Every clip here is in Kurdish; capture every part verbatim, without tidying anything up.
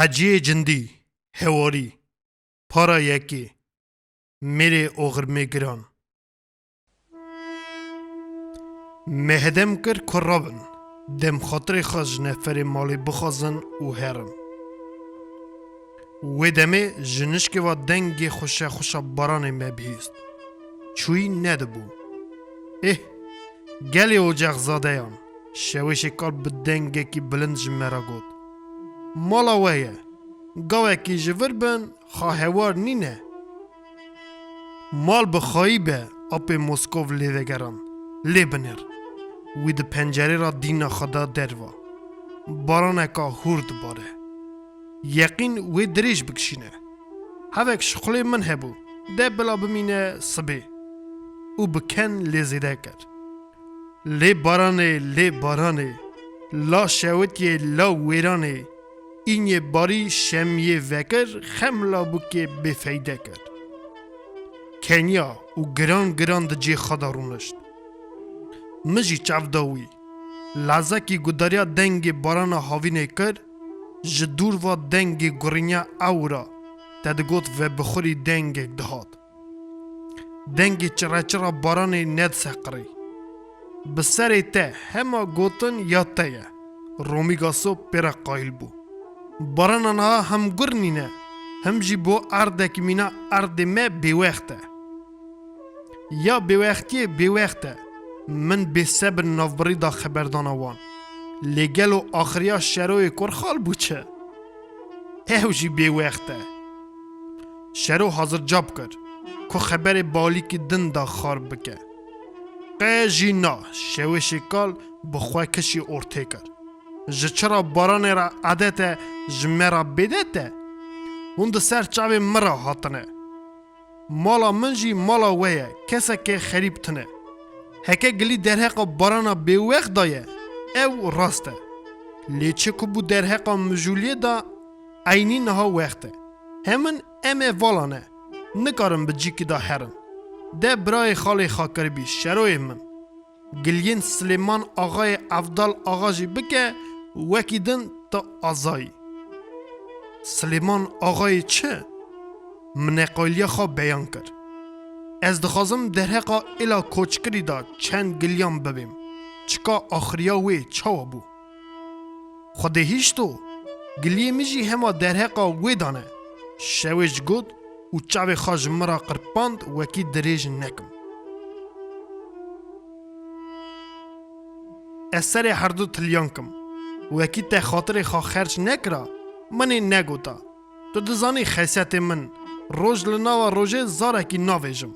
Heciyê cindî, hewarî, para yekê, mêrê oxirmê giran. Me hedem kir ku rabin, dem xatirê xwe ji neferê malê bixwazin û herin. Wê demê ji nişkê ve dengê xweşe xweşa baranê me bihîst. Çûyî nedibû. Êh, gelê ocexzadeyan, şewêşê kal bi dengekî bilind ji me re got: Mala we ye. Gavekî ji vir bin, xa hewar nîne. Mal bi xayî be, apê Moskov lê vegeran, lê binêr. Wî di pencerê re dîna xwe da derva. Baraneka hûr dibare. Yeqîn wê dirêj bikişîne. Hevek şixulê min hebû, de bila bimîne sibê. Û bi ken lê zêde kir. Lê baranê, lê baranê, la şewitiyê, la wêranê, înê barî şemiyê vekir, xem labûkê bêfeyde kir. Keniya û giran giran di cê xwe de rûnişt. Min jî çav da wî. Lazekî gudariya dengê barana havînê kir, ji dûr ve dengê gurînya ewra te digot vebixurî dengek dihat. Dengê çireçira baranê nediseqirî. Bi serê te hema gotin ya te ye. Romî Gaso pê re qayîl bû. Barana niha him gur nîne, him jî bo erdekî mîna erdê me bêwext e. Ya bêwextiyê bêwext e. Min bêsebir navbirî da xeberdana wan. Lê gelo axiriya Şeroyê kurxal bû çi? Ew jî bêwext e. Şero hazircap kir, ku xeberê balîkî din da xar bike. Qe jî na, şewêşê kal bi xwe kişî ortê kir. Ji çira baranê re edet e ji me re bêdet e? Hûn di ser çavê min re hatine. Mala min jî mala we ye, kesekê xerîb tine. Heke gilî derheqa barana bêwext da ye, ew rast e. Lê çi ku bû derheqa mijûliyê da, eynî niha wext e. Hemin em ê vala ne, nikarin bi cîkî de herin. De birayê xalê xakiribî, şeroyê min. Giliyên Silêman Axayê Evdal Axa jî bike, wekî din tu aza yî. Silêman Axayê çi? Min neqayliya xwe beyan kir. Ez dixwazim derheqa êla koçkirî de çend giliyan bibêm. Çika axiriya wê çawa bû? Xwedê hîşto, giliyê min jî hema derheqa wê dane. Şewêş got û çavê xwe ji min re qirpand, wekî dirêj nekim. Ez serê herdu tiliyan kim. Wekî te xatirê xwe xerc nekira, min ê negota. Tu dizanî xesetê min, roj li nava rojê zarekî navêjim.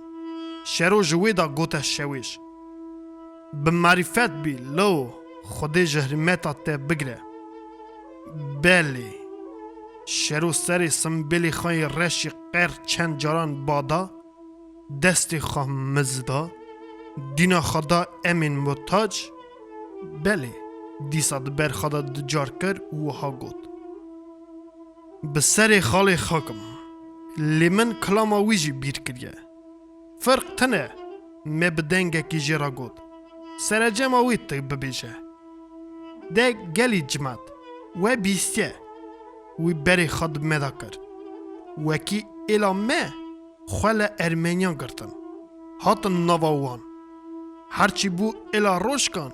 Şero ji wê de gote Şewêş. Bi marîfet bî, lo, Xwedê ji hirmeta te bigre. Belê. Şero serê simbêlê xwe yê reşî qer çend caran bada, destê xwe mizda, dîna xwe da emên mutac. Belê, dîsa di ber xwe de du car kir û wiha got: Bi serê xalê xakim, lê min kilama wî jî bîr kiriye. Firq tune, me bi dengekî jê re got. Serecema wî tu bibêje. De gelî cimat, we bîstiye. Wî berê xwe di me de kir. Wekî êla me xwe li Ermeniyan girtin. Hatin nava wan. Herçî bû êla rojkan,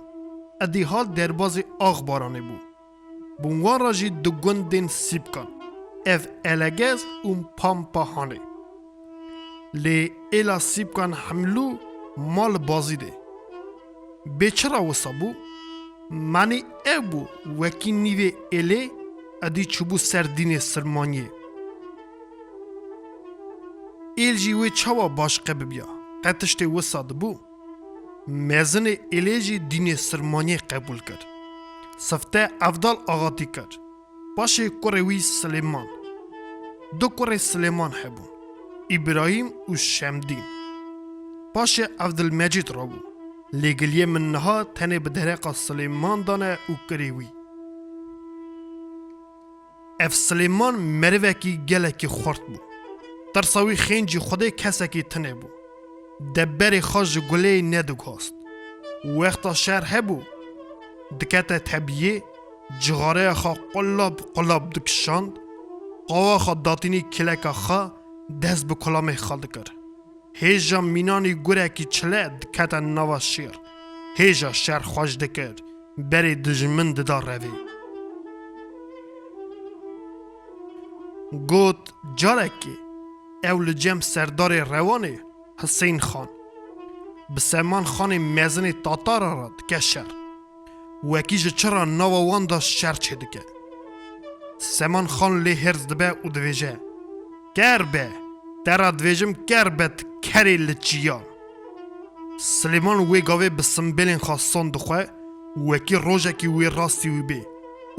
edî hal derbazê Axbaranê bû. Bi wan re jî du gundên Sîpkan, ev Elegez û Pampahanê. Lê êla Sîpkan Hemlû ma li Bazîdê. Bê çira wisa bû? Manî ew bû, wekî nîvê êlê edî çûbû ser dînê Sirmaniyê. Êl jî wê çawa baş qe bibiya? Qe tiştê wisa dibû? Mezinê êlê jî dînê Sirmaniyê qebûl kir. Sifte Evdal Axatî kir. Paşê kurê wî Silêman. Du kurê Silêman hebûn, Îbrahîm û Şemdîn. Paşê Evdilmecîd rabû. Lê giliyê min niha tenê bi dereqa Silêman dane û kirê wî. Ev Silêman merivekî gelekî xurt bû. Tirsa wî xêncî Xwedê kesekî tune bû. De berê xwe ji guleyê nediguhast. Wexta şer hebû, dikete tebiyê, cixareya xwe qulab qulab dikişand, qawaxa datînî kêleka xwe dest bi kulamê xwe dikir. Hêja mînanî gurekî çile dikete nava şêr. Hêja şer xweş dikir, berê dijmin dida revê. Got, carekê ew li cem serdarê Rewanê Hisên Xan, bi Seman Xanê mezinê Tatara re dike şer. Wekî ji çira nava wan de şer çêdike. Seman Xan lê hêrs dibe û dibêje, Ker be! Te re dibêjim ker be, tu kerê li çiyan! Silêman wê gavê bi simbêlên xwe son dixwe, wekî rojekî wê rastî wî bê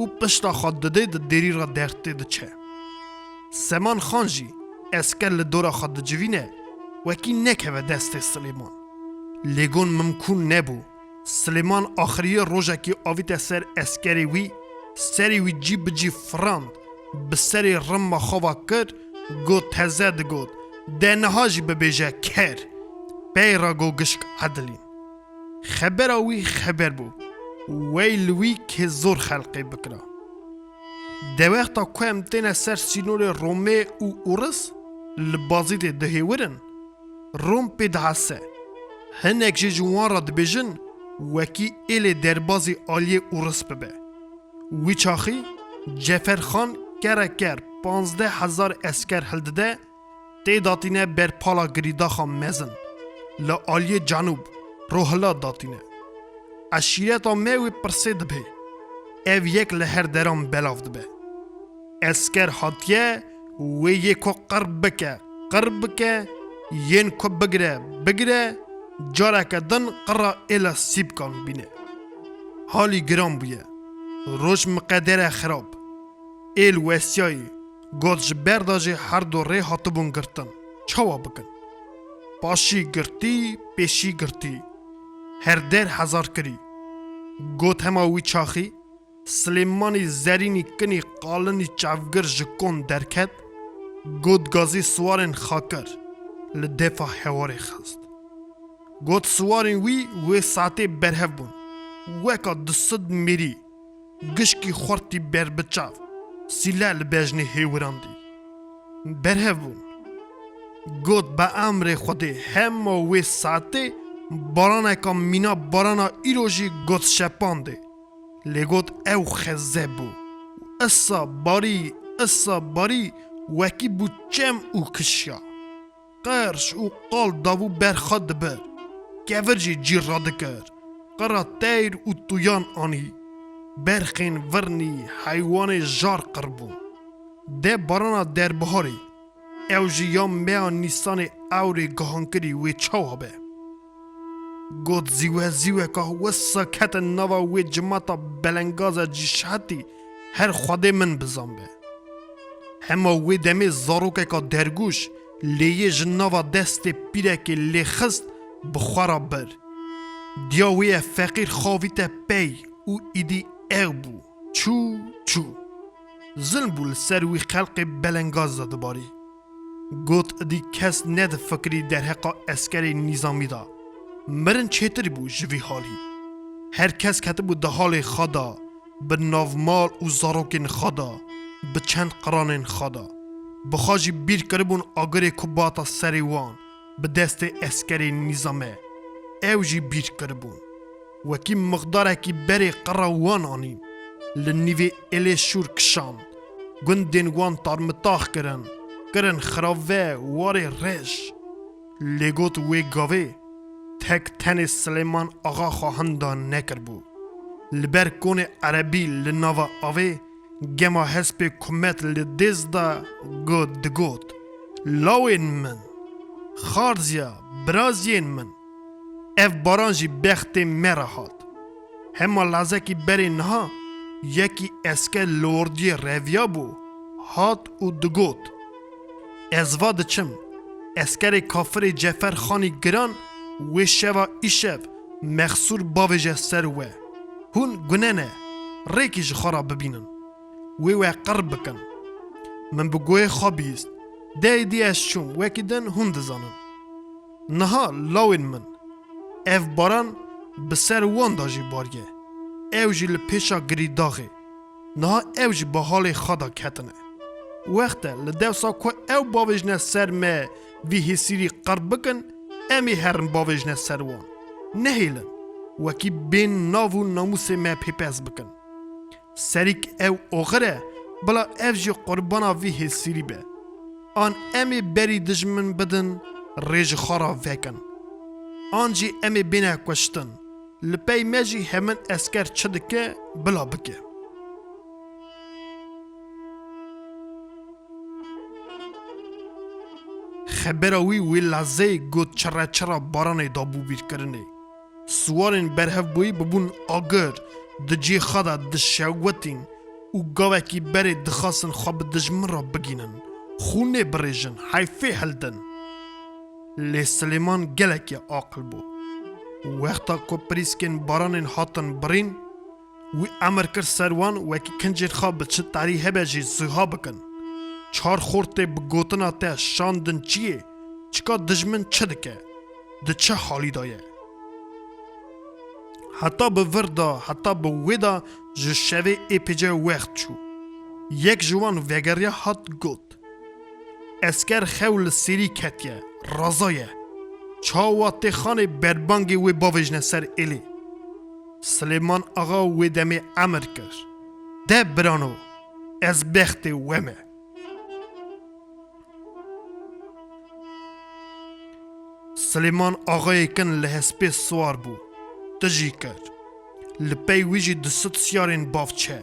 û pişta xwe didê di dêrî re dertê diçe. Seman Xan jî esker li dora xwe dicivîne, wekî nekeve destê Silêman. Lê gon mimkûn nebû. Silêman axiriyê rojekî avîte ser eskerê wî, serê wî cî bi cî firand, bi serê rima xwe ve kir, got, teze digot, de niha jî bibêje ker. Pey re got gişk edilîn. Xebera wî xeber bû. Wey li wî kê zor xelqê bikira. De wexta ku em têne ser sînorê Romê û Ûris, li Bazîdê dihêwirin, Rom pê dihese. Hinek jî ji wan re dibêjin, wekî êlê derbazî aliyê Ûris bibe. Wî çaxî Cefer Xan kereker panzdeh hezar esker hildide, tê datîne ber pala girîdaxa mezin, li aliyê cenûb, rohilat datîne. Eşîreta me wê pirsê dibê. Ev yek li her deran belav dibe. Esker hatiye, wê yê ku qir bike, qir bike, yên ku bigire, bigire, careke din qira êla Sîbkan bîne. Halî giran bûye. Roj miqedere xirab. Êl westiyayî, got ji ber de jî her du rê hatibûn girtin. Çawa bikin? Paşî girtî, pêşî girtî. Her der hezar kirî. Got hema wî çaxî, Silêmanî zerînî kinî qalinî çavgir ji kon derket, got gazî siwarên xakir li defa hewarê xist. Got siwarên wî wê saetê berhev bûn. Weka du sed mêrî, gişkî xurtî berbiçav, sîle li bejnê hêwirandî. Berhev bûn. Got, be emrê Xwedê hema wê saetê baraneka mîna barana îro jî got şepandê. Lê got ew xeze bû. Issa barî, issa barî, wekî bû çem û kişya. Qirş û qal dabû ber xwe dibir. Kevir jî cî radikir. Qira teyr û tuyan anî. Berxên virnî, heywanê jar qir bûn. De barana derbiharê, ew jî ya meya Nîsanê ewrê gihankirî wê çawa be? Got zîwe zîweka wisa ketin nava wê cimata belengaza cî şihetî her Xwedê min bizan be. Hema wê demê zarokeka dergûş lêyê ji nava destê pîrekê lê xist bi xwe re bir. Diya wê ye feqîr xavîte pey û îdî ew bû. Çû, çû. Zilm bû li ser wî xelqê belengaz de dibarî. Got, idî kes nedifikirî derheqa eskerê nîzamî de. Mirin çêtir bû ji vî halî. Her kes ketibû di halê xwe de, bi navmal û zarokên xwe de, bi çend qiranên xwe de. Bi xwe jî bîr kiribûn agirê ku bata serê wan, bi destê eskerê nîzame. Ew jî bîr kiribûn. Wekî mixdarekî berê qira wan anîn, li nîvê êlê şûr kişand, gundên wan tarmitax kirin, kirin xirave, warê reş. Lê got wê gavê tek tenê Silêman Axa xwe hinda nekiribû. Li ber konê erebî li nava avê gema hespê kumet li dêz da got, digot, Lawên min, xarziya, biraziyên min, ev baran jî bextê me re hat. Hema lazekî berê niha yekî esker li ordiyê reviya bû, hat û digot, Ez va diçim, eskerê kafirê Cefer Xanî Giran wê şeva îşev mexsûr bavêje ser we. Hûn gune ne, rêkî ji xwe re bibînin. Wê we qir bikin. Min bi guhê xwe bihîst. Dey dî ez çûm, wekî din hûn dizanin. Niha lawên min, ev baran bi ser wan de jî bariye. Ew jî li pêşa girîdaxê. Niha ew jî bi halê xwe de ketine. Wext e li dewsa ku ew bavêjne ser me vî hêsîrî qerb bikin, em ê herin bavêjne ser wan. Nehêlin, wekî bên nav û namûsê me pêpes bikin. Serîk ew oxir e, bila ev jî qurbana vî hêsîrî be. An em ê berî dijmin bidin, rê ji xwe re vekin. An jî em ê bêne kuştin. Li pey me jî hemin esker çi dike, bila bike. Xebera wî wê lehzeyê got çireçira baranê dabû bîrkirinê. Siwarên berhevbûyî bibûn agir, di cihê xwe de dişewitîn û gavekî berê dixwastin xwe bi dijmin re bigînin. Xûnê birêjin, heyfê hildin. Lê Silêman gelekî aqil bû. Wexta ku pirîskên baranên hatin birîn, wî emir kir ser wan wekî kincên xwe bi çi tarî hebe jî zûha bikin. Çar xortê bi gotina te şandin çiyê, çika dijmin çi dike, di çi halî de ye. Heta bi vir de, heta bi wê de ji şevê ê pêce wext çû. Yek ji wan vegeriya hat got, Esker xew li sêrî ketiye, raza ye. Çawa tê xanê berbangê wê bavêjne ser êlê. Silêman Axa wê demê emir kir, De birano, ez bextê we me. Silêman Axayê kin li hespê siwar bû, tijî kir. Li pey wî jî du sed siyarên bavçe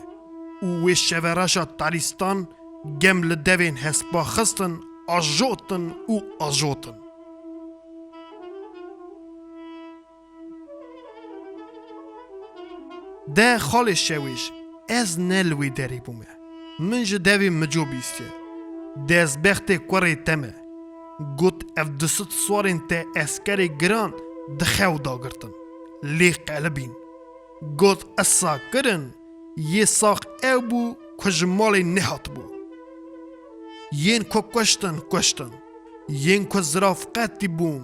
û wê şevereşa tarîstan gem li devên hespa xistin, ajotin û ajotin. De xalê Şewêj, ez ne li wê derê bûme. Min ji devê mico bîstiye. De ez bextê kurê te me. Got, Ev du sed swarên te eskerê giran di xew da girtin. Lê qelibîn. Got, Esa kirin, yê sax ew bû ku ji malê nehatibû. Yên ku kuştin, kuştin. Yên ku ziraf qetî bûn,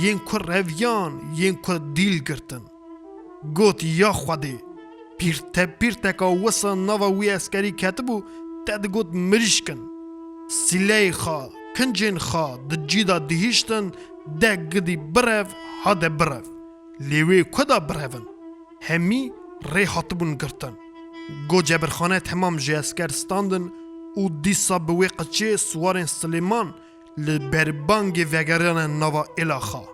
yên ku reviyan, yên ku dîl girtin. Got, Ya Xwedê, pîrte-, pîrteka wisa nava wî eskerî ketibû, te digot mirîşk in. Sîleyê xwe, kincên xwe di cî de dihiştin, de gidî birev, ha de birev. Lê wê ku da birevin? Hemî rê hatibûn girtin. Go cebirxane temam ji esker standin û dîsa bi wê qeçê siwarên Silêman li berbangê vegeriyane nava êla xwe.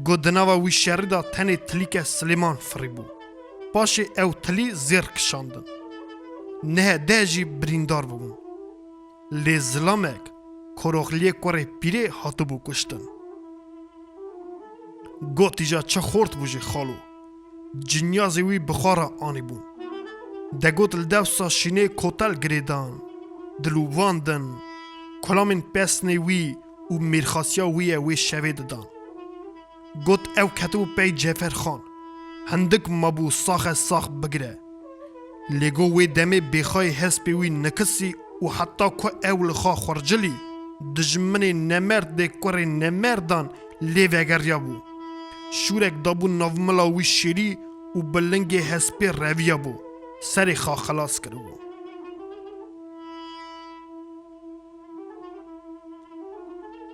Go di nava wî şerî de tenê tilîke Silêman firîbû. Paşê ew tilî zêr kişandin. Nehê deh jî birîndar bûbûn. Lê zilamek, koroxliyê kurê pîrê hatibû kuştin. Got, Îja çi xort bû jî xalo. Cinyazê wî bi xwe re anîbûn. De got, Li dewsa şînê kotel girêdan, dilûvandin, kulamên pesnê wî û mêrxasiya wî ye wê şevê didan. Got, Ew ketibû pey Ceferxan. Hindik mabû saxe sax bigire. Lê go wê demê bêxayê hespê wî nikisî û heta ku ew li xwe xurcilî, dijminê nemerdê kurê nemerdan lê vegeriyabû. Şûrek dabû navmila wî şêrî û bi lingê hespê reviyabû, serê xwe xilas kiribû.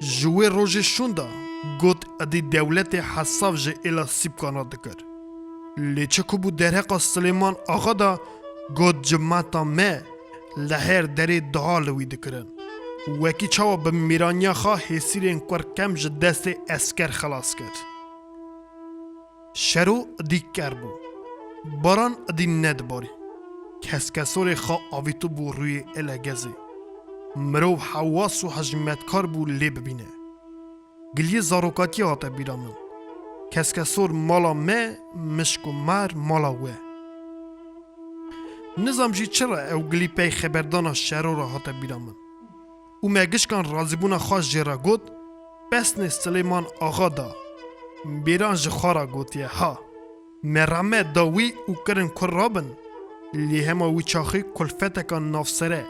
Ji wê rojê şûnda got, Edî dewletê hesav ji êla Sîpkana dikir. Lê çi ku bû derheqa Silêman Axa da, got, Cimeta me li her derê dua li wî dikirin. Wekî çawa bi mêraniya xwe hêsîrên kurkem ji destê esker xilas kir. Şero idî ker bû. Baran idî nedibarî. Keskesorê xwe avîtibû rûyê Elegezê. Mirov hewas û hejmetkar bû lê bibîne. Giliyê zarokatiyê hate bîra min. Keskesor mala me, mişk û mar mala we. Nizam jî çira ew gilî pey xeberdana Şero re hate bîra min. Û me gişkan razîbûna xwe jê re got, Pesnê Silêman Axa da. Mêran ji xwe re gotiye, ha. Me rehmet da wî û kirin ku rabin. Lê hema wî çaxî kulfeteka navsere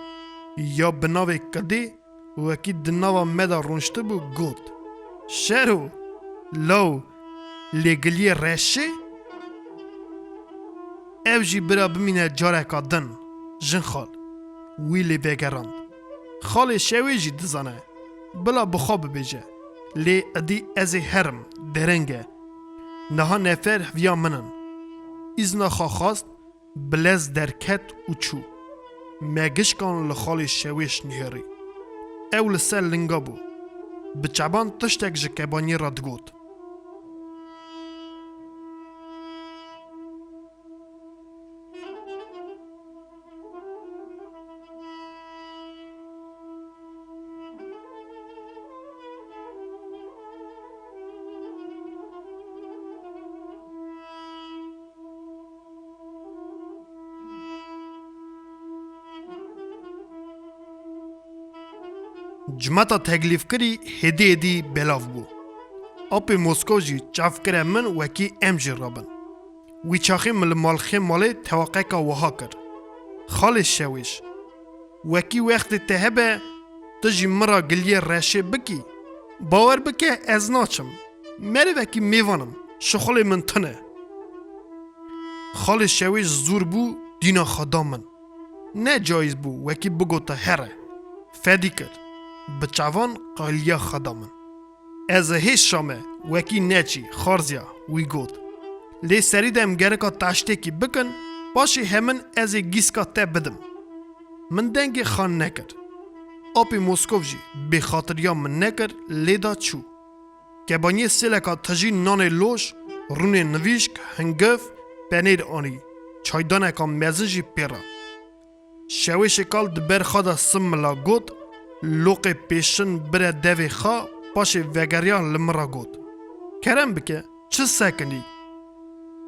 ya bi navê Kidê wekî di nava me de rûniştibû, got, Şero, law, lê giliyê reşê? Ew jî bira bimîne careka din, jin xal. wî lê vegerand. Xalê Şewê jî dizane, bila bi xwe bibêje. Lê edî ez ê herim, dereng e. Niha nefer heviya min in. Îzna xwe xwest, bi lez derket û çû. Me gişkan li xalê Şewêş nihêrî. Ew li ser linga bû. Bi çaban tiştek ji Kebaniyê re digot. Cimeta teklîfkirî hêdî hêdî belav bû. Apê Moskov jî çav kire min wekî em jî rabin. Wî çaxî min li malxê malê tewaqeka wiha kir. Xalê Şewêş, wekî wextê te hebe, tu jî min ra giliyê reşê bikî. Bawer bike ez naçim. Merivekî mêvan im, şixulê min tune. Xalê Şewêş zûr bû, dîna xwe da min. Ne cayîz bû, wekî bigota here. Fedî kir. Bi çavan qaliya xwe da min. Ez ê hêj şame, wekî neçî, xarziya, wî got. Lê serî de em gereka taştêkî bikin, paşê hemin ez ê gîska te bidim. Min dengê xwe nekir. Apê Moskov jî bêxatiriya min nekir, lê da çû. Kebaniyê sêleka tijî nanê loj, rûnê nivîşk, hingif, penêr anî, çaydaneka mezin jî pê re. Şewêşê kal di ber xwe de sim mila got, loqê pêşin bire devê xwe, paşê vegeriya li min re got, kerem bike, çi sekinî?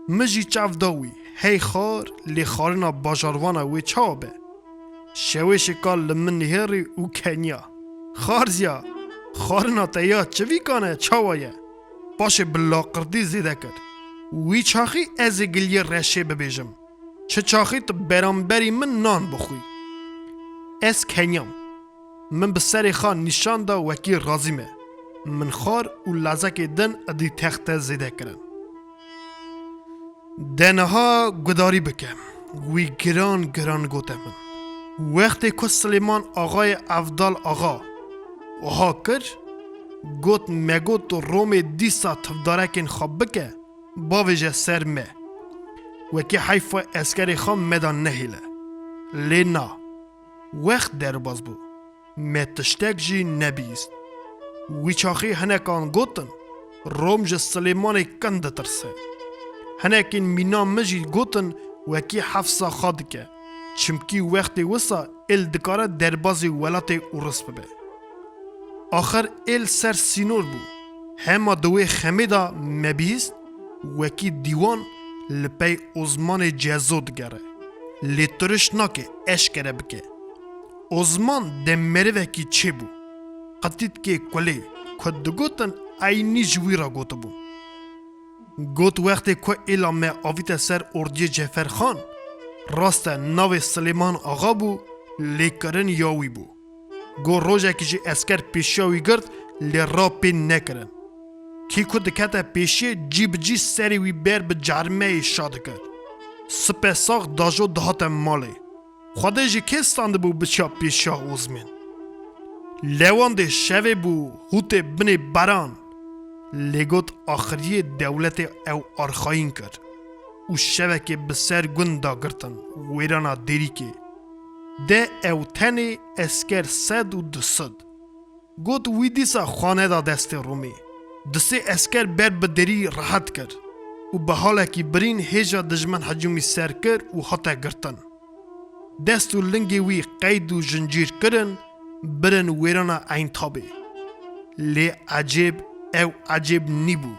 Min jî çav da wî, hey xar, lê xwarina bajarvana wê çawa be? Şewêşê kal li min nihêrî û keniya. Xarziya, xwarina te ya çivîkan e, çawa ye? Paşê bi laqirdî zêde kir. Wî çaxî ez ê giliyê reşê bibêjim. Çi çaxî tu beramberî min nan bixwî. Ez kenyam. Min bi serê xwe nîşan da wekî razî me. Min xwar û lezekê din edî texte zêde kirin. De niha gudarî bike. Wî giran giran gote min. Wextê ku Silêman Axayê Evdal Axa wiha kir, got, me got Romê dîsa tivdarekên xwe bike, bavêje ser me. Wekî heyfa eskerê xwe me da nehêle. Lê na. Wext derbas bû. Me tiştek jî nebihîst. Wî çaxî hinekan gotin, Rom ji Silêmanê kin ditirse. Hinekên mîna min jî gotin, wekî hefsa xwe dike. Çimkî wextê wisa êl dikare derbazî welatê Ûris bibe. Axir êl ser sînor bû. Hema di wê xemê de me bihîst, wekî dîwan li pey Osmanê Cezo digere. Lê turiş nake eşkere bike. Osman de merivekî çêbû. Qetîtkê kulê ku digotin eynî ji wî re gotibûn. Got, wextê ku êla me avîte ser ordiyê Ceferxan, rast e navê Silêman Axa bû, lê kirin ya wî bû. Got, rojekî jî esker pêşiya wî girt, lê ra pê nekirin. Kî ku dikete pêşiyê, cî bi cî serê wî ber bi carmeyê şa dikir. Sipe sax dajo dihate malê. Xwedê jî kê standibû biçiya pêşiya Ozmên? Lewandê şevê bû, hûtê binê beran. Lê got, axiriyê dewletê ew arxayîn kir û şevekê bi ser gund da girtin, wêrana Dêrîkê. De ew tenê esker sed û du sed. Got, wî dîsa xwe neda destê Romê. Di sê esker ber bi derî rehet kir û bi halekî birîn hêja dijmin hicûmî ser kir û hate girtin. Dest û lingê wî qeyd û jincîr kirin, birin wêrana Eyntabê. Lê ecêb ew ecêb nîbû.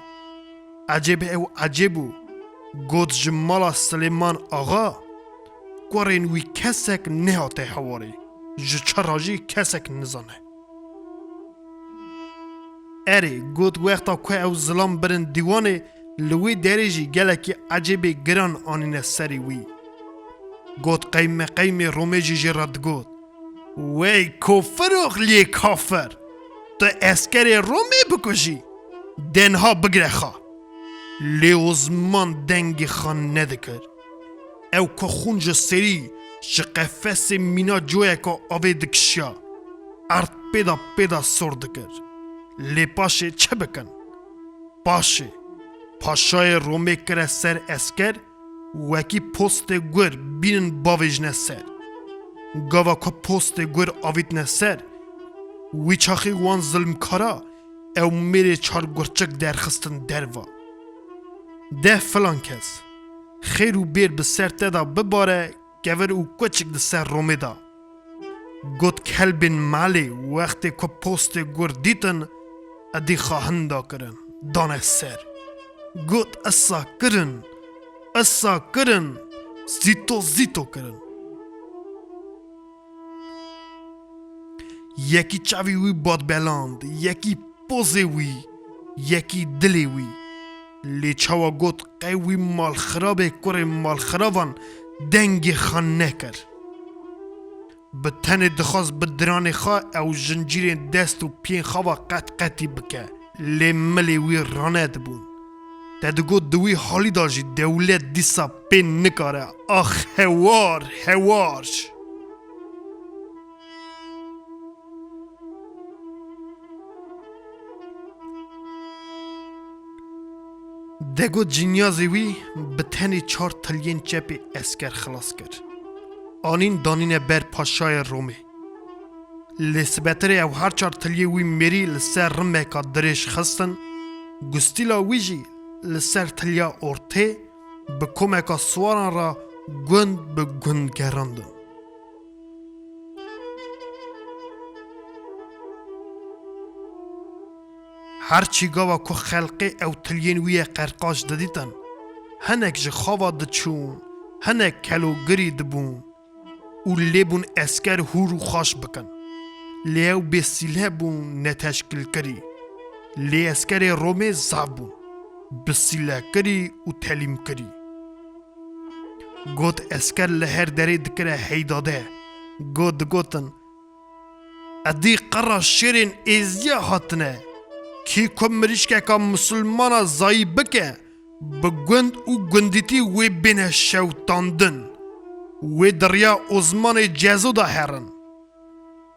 Ecêb ew ecêb bû. Got, ji mala Silêman Axa, kurên wî kesek nehate hewarê. Ji çi re jî kesek nizane. Erê, got, wexta ku ew zilam birin dîwanê, li wê derê jî gelekî ecêbê giran anîne serê wî. Got, qeymeqeymê Romê jî jê re digot, wey kofiroxliyê kafir! Tu eskerê Romê bikujî, de niha bigire xwe. Lê Osman dengê xwe nedikir. Ew ku xûn ji serî ji qefesê mîna coyeka avê dikişiya. Erd pêda pêda sor dikir. Lê paşê çi bikin? Paşê, paşayê Romê kire ser esker, wekî postê gur bînin bavêjine ser. Gava ku postê gur avîtine ser, wî çaxî wan zilmkara ew mêrê çar gurçik derxistin derva. De filan kes, xêr û bêr bi ser te de bibare, kever û keçik di ser Romê de. Got, kelbên malê wextê ku postê gur dîtin, edî xahin da kirin, dane ser. Got, esa kirin, esa kirin, zîto zîto kirin. Yekî çavî wî badbeland, yekî pozê wî, yekî dilê wî. Lê çawa got, qey wî malxirabê kurê malxiravan dengê xwe nekir. Bi tenê dixwest bi diranê xwe ew jincîrên dest û piyên xwe ve qet qetî bike. Lê milê wî ranedibûn. Te digot di wî halî de jî dewlet dîsa pê nikare. Ax hewar, hewar! Dego cinyazê wî bi tenê çar tiliyên çepê esker xilas kir. Anîn danîne ber paşayê Romê. Lê sibetirê ew her çar tiliyê wî mêrî li ser rimeka dirêj xistin, gustîla wî jî li ser tiliya ortê bi komeka siwaran re gund bi gund gerandin. Her çî gava ku xelqê ew tiliyên wî yê qerqaş didîtin, hinek ji xava diçûn, hinek kelogirî dibûn û lê bûn esker hûr û xaş bikin. Lê ew bêsîleh bûn, neteşkîlkirî. Lê eskerê Romê zaf bûn, bisîlehkirî û telîmkirî. Got, esker li her derê dikire heydade. Got, digotin, edî qera şêrên êziya hatine. Kî ku mirîşkeka misilmana zayî bike, bi gund û gundîtî wê bêne şewtandin. Wê di riya Osmanê Cezo de herin.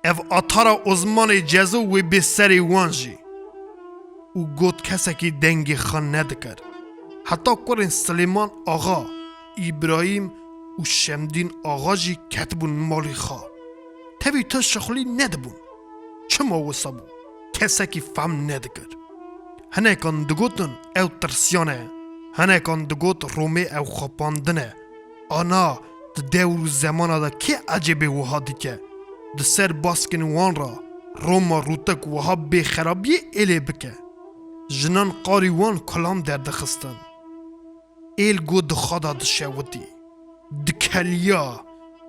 Ev atara Osmanê Cezo wê bê serê wan jî. Û got, kesekî dengê xwe nedikir. Heta kurên Silêman Axa, Îbrahîm û Şemdîn Axa jî ketibûn malê xwe. Tevî tu şixulî nedibûn. Çima wisa bû? Kesekî fehm nedikir. Hinekan digotin ew tirsiyane, hinekan digot Romê ew xapandine. Ana, di dewr û zemana de kê ecêbê wiha dike? Di ser baskên wan re Roma rûtik wiha bê xerabiyê êlê bike. Jinan qarî wan kulam derdixistin. Êl got di xwe de dişewitî. Dikeliya,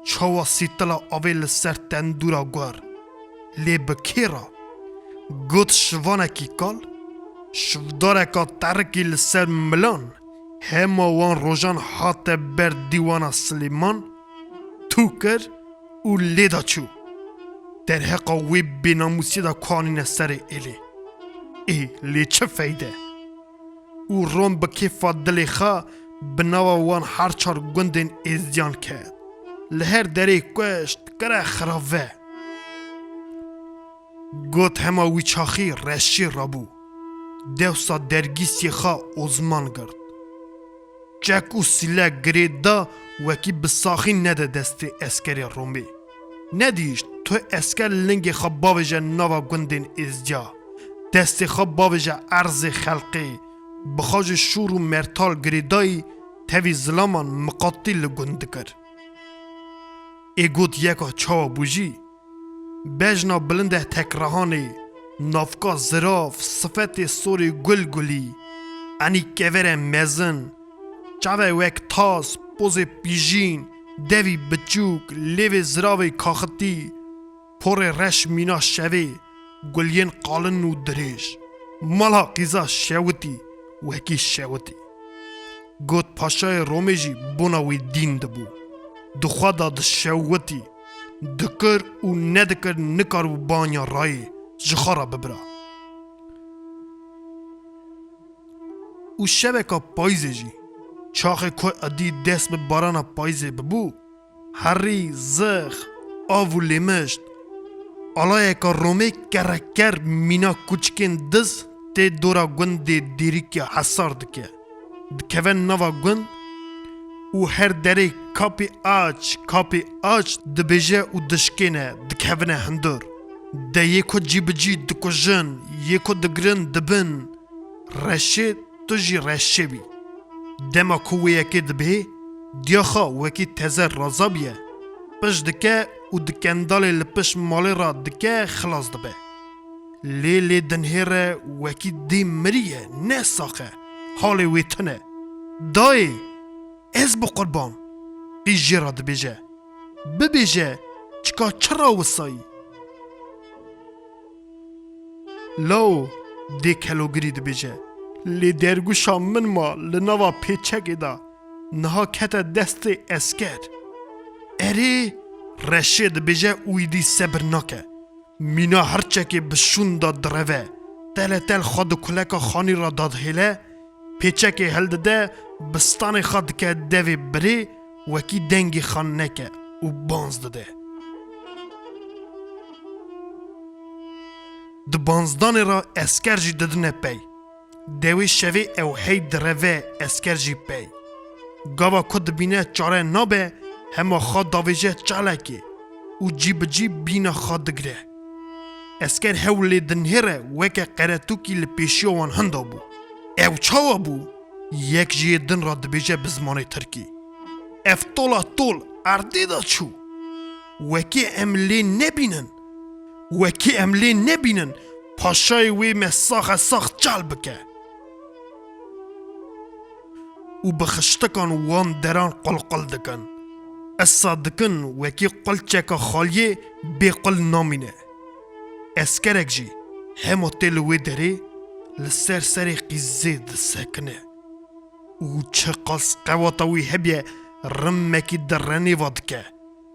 çawa sîtila avê li ser tendûra guer. Lê bi kê re? Got şivanekî kal, şivdareka terikî li ser milan, hema wan rojan hate ber dîwana Silêman, tû kir û lê da çû. Derheqa wê bênamûsiyê de kanîne serê êlê. Ê, lê çi feyde? Û Rom bi kêfa dilê xwe bi nava wan her çar gundên êzdiyan ket. Li her derê kuşt, kire xirave. Got hema wî çaxî reşî rabû. Dewsa dergîsiyê xwe Osman girt. Çek û sîleh girê da wekî bi saxî nede destê eskerê Romê. Nedîşt tu esker lingê xwe bavêje nava gundên êzdiya. Destê xwe bavêje erzê xelqê. Bixwaje şûr û mertal girêdayî tevî zilaman miqatî li gund dikir. Ê got yeka çawa bû jî? Bejna bilind e tekrehanê, navka zirav, sifetê sorê gul gulî, enî kevere mezin, çavê wek tas, pozê pîjîn, devî biçûk, lêvê ziravê kaxitî, porê reş mîna şevê, guliyên qalin û dirêj, mala qîza şewitî, wekî şewitî. Got paşayê Romê jî bona wê dîn dibû. Di xwe de dişewitî, dikir û nedikir nikaribû banya rayê ji xwe re bibira. Û şeveka payîzê jî, çaxê ku edî dest bi barana payîzê bibû, herî, zix, av û lêmişt. Alayeka Romê kereker mîna kûçikên diz tê dora gundê Dêrikê hesar dike. Dikeve nava gund û her derê "Kapî aç, kapî aç" dibêje û dişkêne, dikevine hundir. De yê ku cî bi cî dikujin, yê ku digirin dibin. Reşê, tu jî reşê bî. Dema ku wê yekê dibihê, diyaxa wekî teze razabiye, pişt dike û di kendalê li pişt malê re dike, xilas dibe. Lê lê dinhêre wekî dê miriye, ne sax e, halê wê tune. "Dayê, ez bi qurban!" Qîz jê re dibêje. "Bibêje, çika çira wisayî?" "Lawo," dê kelogirî dibêje, "lê dergûşa min ma li nava pêçekê de, niha kete destê esker." "Erê," Reşê dibêje û îdî sebir nake. Mîna hirçekê bi şûn de direve. Tele tel xwe di kuleka xanî re dadihêle, pêçekê hildide, bi stanê xwe dike devê birê, wekî dengê xwe neke û banz dide. Di banzdanê re esker jî didine pey. Dewê şevê ew hey direve, esker jî pey. Gava ku dibîne çare nabe, hema xwe davêje çalekê û cî bi cî bîna xwe digire. Esker hewl lê dinhêre, weke qeretûkî li pêşiya wan hinda bû. Ew çawa bû? Yek ji yê din re dibêje bi zimanê tirkî, "Ev tola tol erdê de çû. Wekî em lê nebînin. Wekî em lê nebînin, paşayê wê me saxe sax çal bike." Û bi xiştikan wan deran qulqul dikin. Esa dikin wekî qulçeka xaliyê bê qul namîne. Eskerek jî hema tê li wê derê, li ser serê qîzê disekine. Û çiqas qewata wî hebiye, rimekî di renêva dike.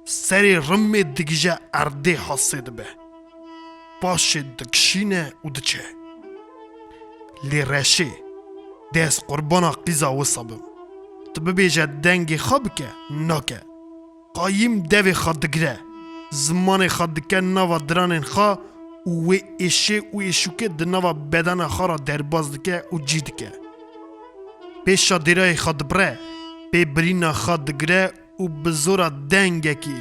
Serê rimê digije erdê, hasê dibe. Paşê dikişîne û diçe. Lê Reşê, "De ez qurbana qîza wisa bim. Tu bibêje dengê xwe bike, nake. Qayîm devê xwe digire, zimanê xwe dike nava diranên xwe û wê êşê û êşûkê di nava bedena xwe re derbas dike û cî dike. Pêşa dêrayê xwe dibire, pê birîna xwe digire û bi zora dengekî,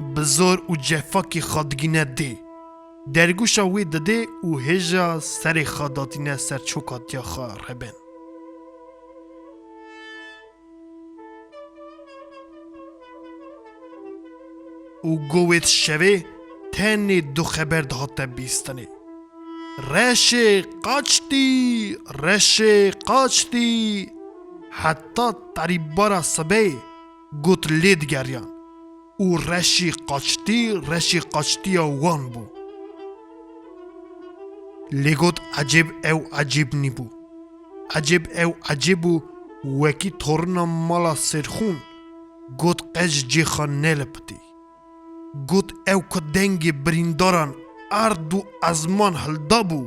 bi zor û cefakî xwe digîne dê. Dergûşa wê didê û hêja serê xwe datîne ser çoka diyaxa reben." Û go wê şevê tenê du xeber dihate bîstinê. "Reşê qaçtî, Reşê qaçtî." Heta terîbara sibê got lê digeriyan. Û Reşî qaçtî, Reşî qaçtiya wan bû. Lê got, ecêb ew ecêb nîbû. Ecêb ew ecêb bû, wekî torina mala Sêrxûn. Got, qe ji cê xwe nelipitî. Got, ew ku dengê birîndaran erd û ezman hildabû,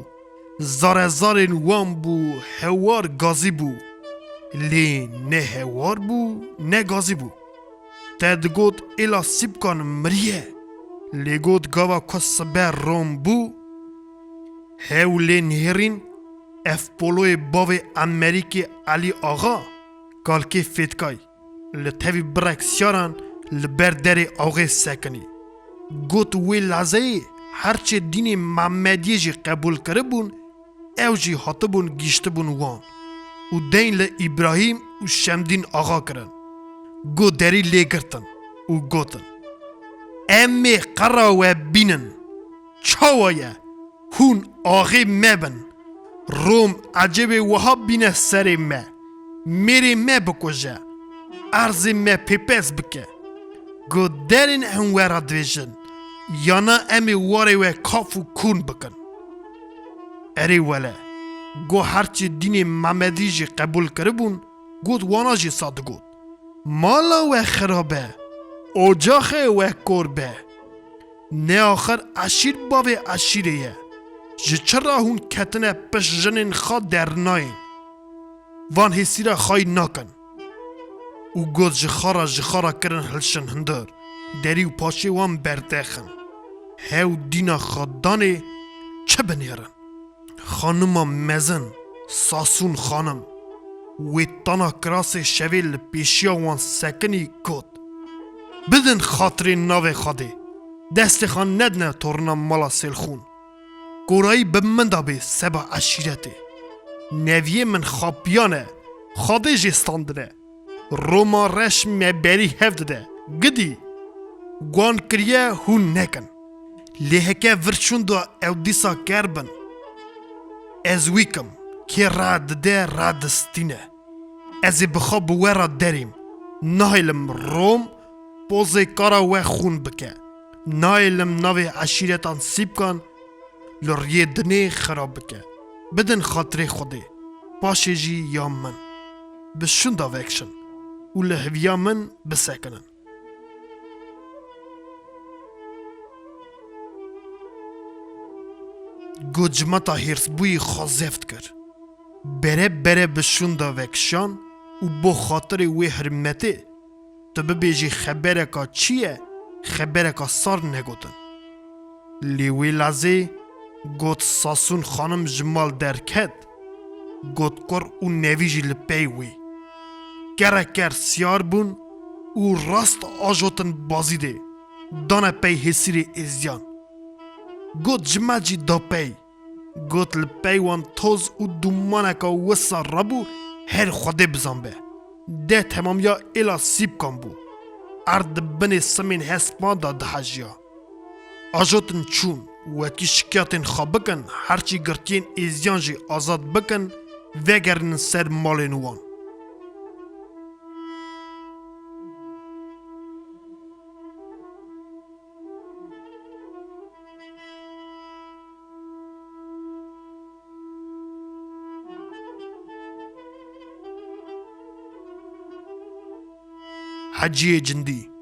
zarezarên wan bû, hewar gazî bû. Lê ne hewar bû, ne gazî bû. Te digot, êla Sîpkan miriye. Lê got, gava ku sibe rom bû, hew lê nihêrîn, ev poloyê bavê Emerîkê Elî Axa, kalkê Fêtkay, li tevî birek siyaran li ber derê axê sekinî. Got, wê lezeyê herçê dînê Mehmediyê jî qebûl kiribûn, ew jî hatibûn gihîştibûn wan û deyn li Îbrahîm û Şemdîn Axa kirin. Got, derî lê girtin û gotin, em ê qera we bînin. Çawa ye? Hûn axê me bin. Rom ecêbê wiha bîne serê me. Mêrê me bikuje. Erzê me pêpez bike. Go derên em we re dibêjin, yana em ê warê we kaf û kûn bikin. Erê wele, go herçî dînê Memedî jî qebûl kiribûn, got wana jî sa digot. Mala we xirab e, ocaxê we kor be. Ne axir eşîr bavê eşîrê ye. Ji çi re hûn ketine pişt jinên xwe dernayên? Van hêsîra xayî nakin. Û got ji xwe re, ji xwe re kirin hilşin hundir. derî û paşê wan berdexin. Hew dîna xwe danê çi binêrin. Xanima mezin, Sasûn xanim, wê tana kirasê şevê li pêşiya wan sekinî got: "Bidin xatirê navê Xwedê, destê xwe nedine torina mala Sêlxûn. Korayî bi min de bê seba eşîretê. Neviyê min xapiyane, Xwedê jê standine. Roma reş me berî hev dide, gidî. Guan kiriye hûn nekin. Lê heke vir şûnda ew dîsa ker bin. Ez wî kim, kê re dide re distîne. Ez ê bi xwe bi we re derêm. Nahêlim Rom pozê kara we xûn bike. Nahêlim navê eşîretan Sîpkan li riyê dinê xirab bike. Bidin xatirê Xwedê, paşê jî ya min. Bi şûnda vekişin û li heviya min bisekinin." Got, cimata hêrsbûyî xwe zeft kir. Bere bere bi şûnda vekişan û bo xatirê wê hirmetê, tu bibêjî xebereka çi ye, xebereka sar negotin. Lê wê lezê got, Sasûn xanim ji mal derket, got, kur û nevî jî li pey wê. Kere ker siyar bûn û rast ajotin Bazîdê, dane pey hêsîrê êziyan. Got, ji me jî da pey. Got, li pey wan toz û dumaneka wisa rabû, her Xwedê bizanbe. Deh temamiya êla Sîpkan bû. Erd di binê simên hespan de dihejiya. Ajotin çûn, wekî şikiyatên xwe bikin, herçî girtiyên êziyan jî azad bikin, vegerinin ser malên wan. Heciyê Cindî.